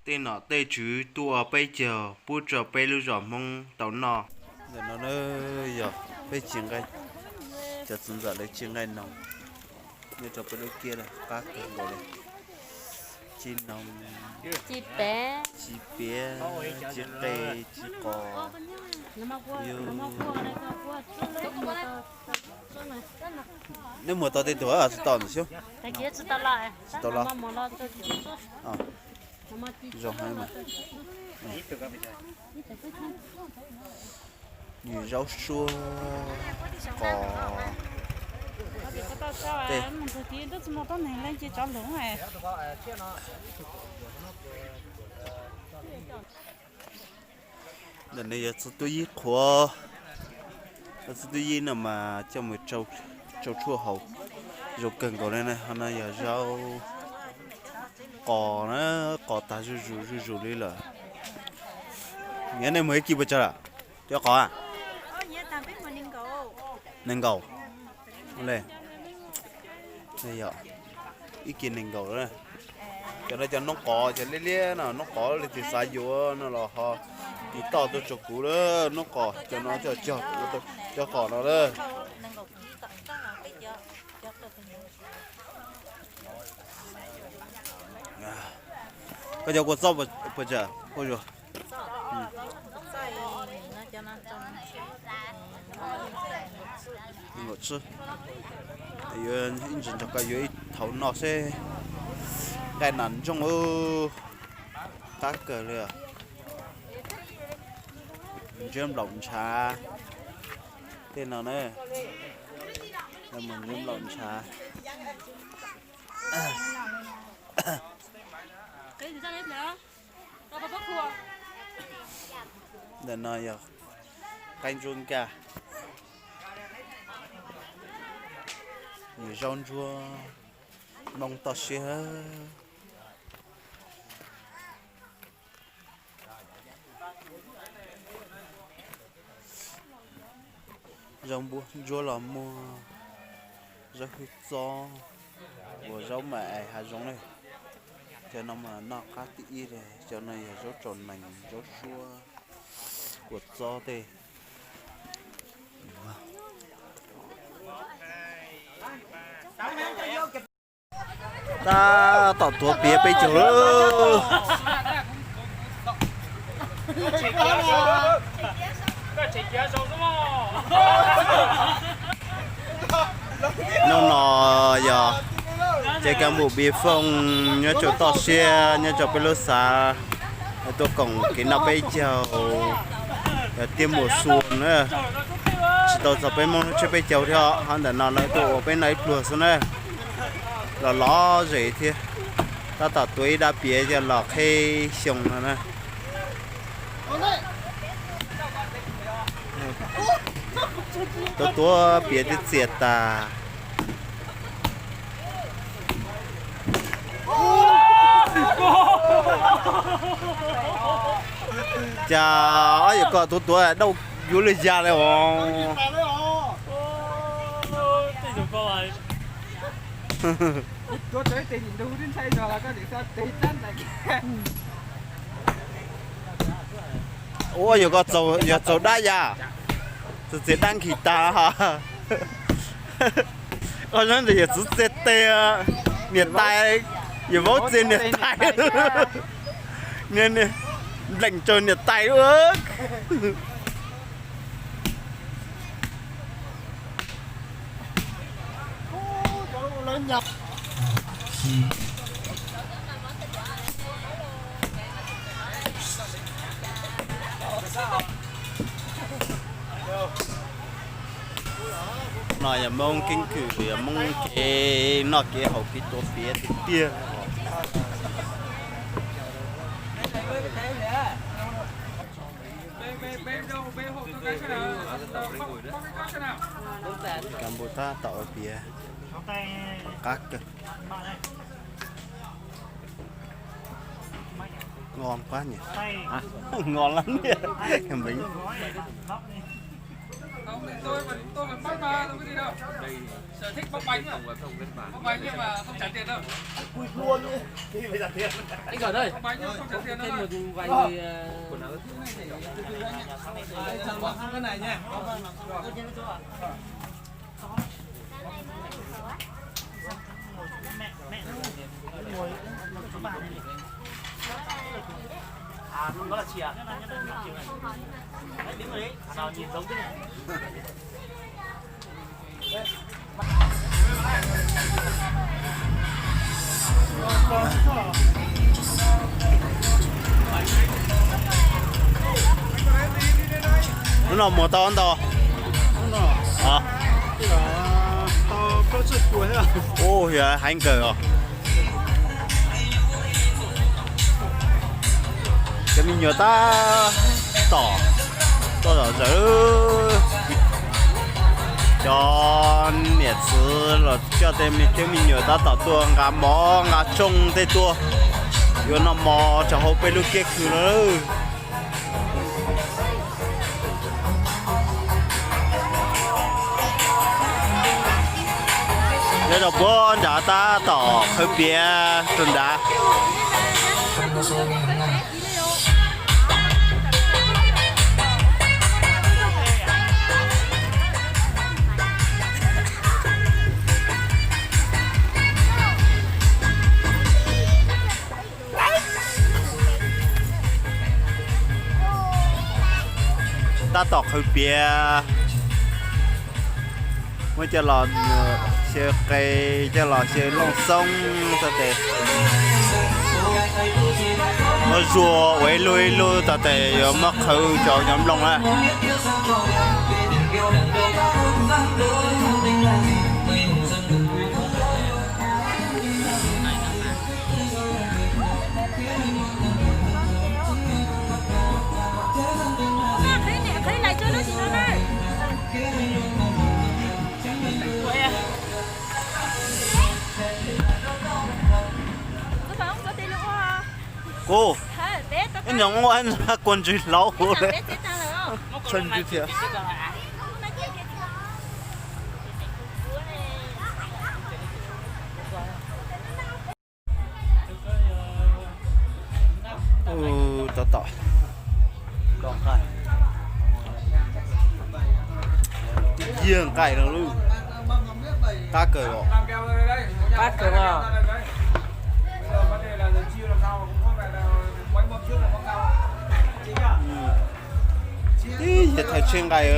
Tej nom tej tswv tuaj ua peb caug pub rau peb lub zos Hmoob tau noj. Ntawm no yog peb ci nqaij, cov txiv ntxawm lawv ci nqaij noog, nyob rau peb lub kiab qab kawg nkaus li. Ci noog, ci piav, ci qe, ci qos. Neb muag tau tej tug tsis tau ntawm xyoob? Tsis tau los. Zoo heev mas. Nws zaub suab, qos, tej. Ntawm no yog txuj tub yib qhuav, txuj tub yib no mas coj mus tsau tshuaj haus zoo kawg nkaus li na. Ho no yog zaub qos na, qos tag zuj zus zuj zus li lawm. Nyob nej muag ib kis puas tsawg lawm? Cov qos nees nkaum. Ib kis nees nkaum. Cov no cov noob qos cov liab liab no, noob qos leej twg xav yuav no los ho tiv toj tuaj rau kuv lawm. Noob qos cov no cog, cov qos no lawm. Koj cov kua txob puas tsawg? Yuav ib ntsis nrog koj yuav ib thaum noj seb. Nqaij nas ntsooj, qab kawg li. Ntsiab nplaum ntshav tej no na, ntsiab nplaum ntshav. Ntawm no yog qaib ntsuab nkaj, nws zaub ntsuab, nplooj toj siab. Zaub ntsuab los muaj, zaub hwj txob, uas zaub mas es hav zoov na. Cov no mas noj qab thib ib li. Cov no yog zaub tsaus nees, zaub suab, kua txob tej. Tab tom tuav piav peb caug lawm. Hnub no yog ces kas npum pis fooj nyob rau toj siab nyob rau peb lub xav tuaj koom kev noj peb caug, yog tiaj mus xua na, tsis tau txog peb Hmoob lub tsiab peb caug thiab, ho ntawm no lawv tuaj ua peb noj ib pluag xwb na. Los lom zem thiab, tab tom tuav ib dab piav coj los qhib xyoo no na. Tuav tuav piav twb txias tas. Cas ob yawg ko tuav tuav dauj yuav luag ya li os. Ua yog ko yog txaus dab ya, txaus txias dab nkhis tas. Koj nyob ntawm yawg txwv txias tes, niam tais, yawg vauv txias niam tais, nplees rau niam tais. No yog Hmoob keeb kwm, yog Hmoob kev noj kev haus kev tuav piav tiag tiag. Kas npum tab tom ua piav qab kawg. Ngon quá nhỉ. Ngon lắm nhỉ. Không, tôi mà, tôi mà bắt mà, tôi có gì đâu. Sở thích bóng bánh mà. Bóng bánh nhưng mà không trả tiền đâu. Vui luôn. Anh Khởi đây. Bóng bánh nhưng mà không trả tiền đâu. Thêm một vài người, ờ, Anh chọn món ăn cái này nha. À, nó là chìa. Đấy, đứng ở đấy, sao nhìn giống thế này? Hnub no muag tau ntau? Ua heev kawg os. Cov me nyuam tab tom tuaj zom zaws. Cov niam txiv los coj tej me tub me nyuam tab tom tuaj nqa mov nqa tsooj tej tuaj. Yuav noj mov rau hauv peb lub kiab khw lawm. Nyob rau puag nrad tab tom qhwv piav rau nrad. Tab tom qhwv piav. Muab coj los xyaw qe, coj los xyaw looj xoob tas tes. Muab zuag ua ib lub ib lub tas tes yuav muab qhwv cov nyob nplooj na. Kuv, ib nyuag muaj kua ntswg hlauv thiab. Tab tom, yog nqaij no lub, qab kawg os. Qab kawg os. Ib yam thawj tsheej nqaij.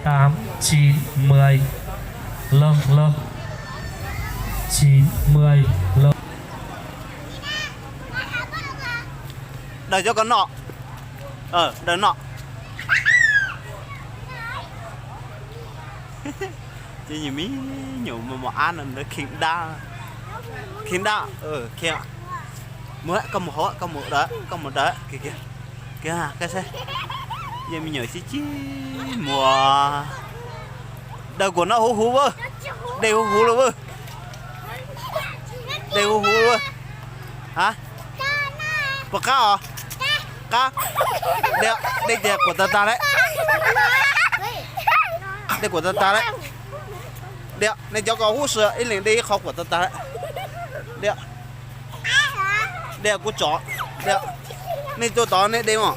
Tám, chín, mười. Lơm, lơm. Chín, mười, lơm. Daws cov ko noj. Daws noj. Ces nyuam me nyuam mos mos ab no ntawd kheev dab, kheev dab, kheev. Mus, koj mus hauv, koj mus daws, koj mus daws kiag, kiag, kiag saib. Yog me nyuam sib cib muag. Daws kuam no huv huv a, dej huv huv lawm a. Dej huv huv lawm. Ha, puas qab os? Qab. Dej, dej tias kuam tag tag lawm. Dej kuam tag tag lawm. Dej, nej cov ko huv si, ib leeg dej ib qho kuam tag tag lawm. Dej, dej kuv tso. Dej, nej tuaj tod nej dej mog.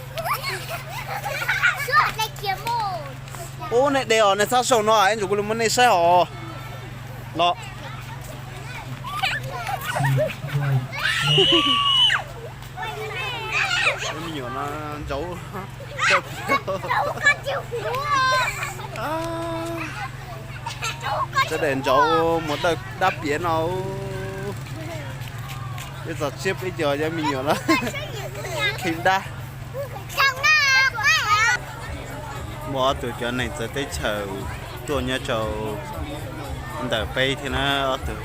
Ub, nej dej os, nej txhob xyaum no, ib ntsis kuv los muab nej saib os. Los. Me nyuam no ntsauv dawb piav. Sawv daws ntsauv muag dawb dab piav no. Ib txog tsiab peb caug cov me nyuam no kheev dab. Muaj ob tug cov neeg txawv teb chaws tuaj nyob rau ntawm peb thiab na, ob tug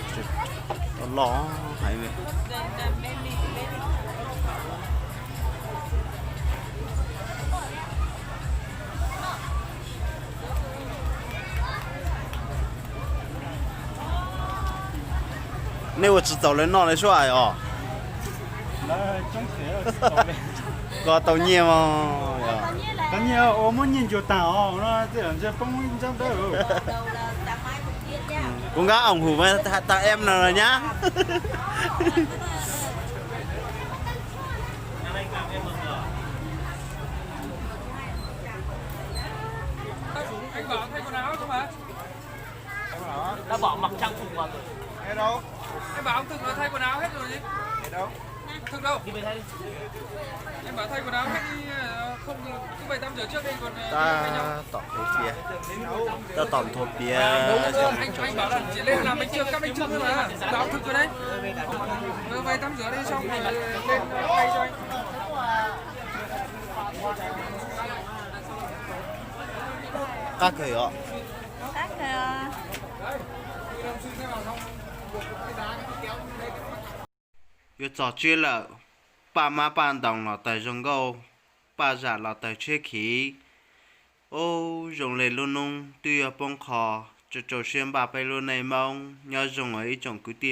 loj heev li. Nej ua tsis txaus lawv noj li sub hais os. Koj tau nyiaj mog. Tau nyiaj ua muab nyiaj ncuav tag os no, tej zaum ntshe poob ib ntsab dawb. Kuv nqa ủng hộ tag em no los nyab. Anh bảo thay quần áo cho mà. Nó bảo mặc trang phục vào rồi. Em bảo ông Thực nó thay quần áo hết rồi gì? Thực đâu? Em bảo thay quần áo hết đi, ờ, không thì cứ về tắm rửa trước đi còn, ờ, Tab tom nthuav piav, tab tom nthuav piav. Anh, anh bảo là chỉ lên làm bánh chưng, cắt bánh chưng thôi mà. Em bảo ông Thực rồi đấy. Ờ, về tắm rửa đi xong rồi lên, ờ, thay cho anh. Qab kawg os. Yuav txog tsiab lawm, Paj Mab Paj Ntoo los tawg zoo nkauj, Paj Zam los tawg tshiab khiv. Ub, zoo li lub hnub twb yuav poob qho, rau rau siab npaj peb lub neej Hmoob. Nyob zoo os ib tsoom kwv tij.